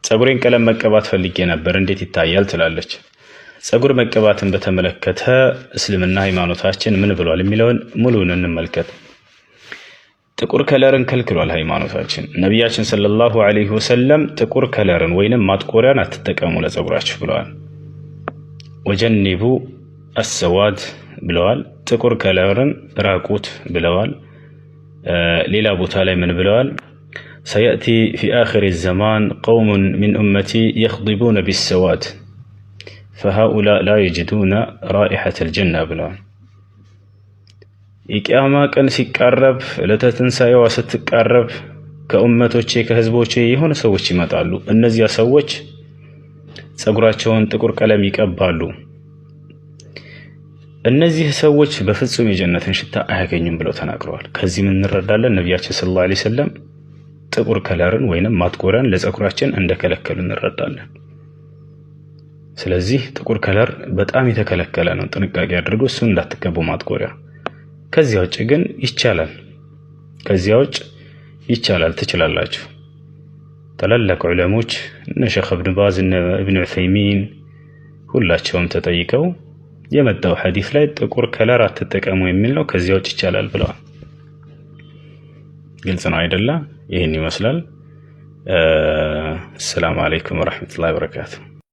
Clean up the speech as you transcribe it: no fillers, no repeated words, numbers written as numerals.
ፀጉሬን ቀለም መቀባት ፈልጌ ነበር፣ እንዴት ይታያል ትላለች። ፀጉር መቀባትን በተመለከተ እስልምና ሃይማኖታችን ምን ብሏል የሚለውን ሙሉውን እንመልከት። ጥቁር color ን ከልክሏል ሃይማኖታችን። ነቢያችን صلى الله عليه وسلم ጥቁር color ን ወይንም ማጥቆሪያን አትጠቀሙ ለፀጉራችሁ ብለዋል። وجنبوا السواد ብለዋል። ጥቁር color ን ራቁት ብለዋል። ሌላ ቦታ ላይ ምን ብለዋል? سيأتي في آخر الزمان قوم من أمتي يخضبون بالسواد فهؤلاء لا يجدون رائحة الجنة ብለዋል። የቅያማ ቀን ሲቃረብ፣ ዕለተ ትንሣኤዋ ስትቃረብ ከኡመቶቼ ከህዝቦቼ የሆነ ሰዎች ይመጣሉ። እነዚያ ሰዎች ፀጉራቸውን ጥቁር ቀለም ይቀባሉ። እነዚህ ሰዎች በፍጹም የጀነትን ሽታ አያገኙም ብለው ተናግረዋል። ከዚህ ምን እንረዳለን? ነቢያችን صلى الله عليه وسلم ጥቁር color ን ወይንም ማጥቆሪያን ለፀጉራችን እንደከለከሉ እንረዳለን። ስለዚህ ጥቁር color በጣም የተከለከለ ነው። ጥንቃቄ አድርጎ እሱን እንዳትቀቡ ማጥቆሪያ። ከዚያ ውጭ ግን ይቻላል። ከዚያ ውጭ ይቻላል፣ ትችላላችሁ። ታላላቅ ዑለሞች እነ ሸኽ እብን ባዝ፣ እነ እብን ዑሰይሚን ሁላቸውም ተጠይቀው የመጣው ሐዲስ ላይ ጥቁር color አትጠቀሙ የሚል ነው። ከዚያ ውጭ ይቻላል ብለዋል። ግልጽ ነው አይደለ? ይህን ይመስላል። السلام عليكم ورحمة الله وبركاته።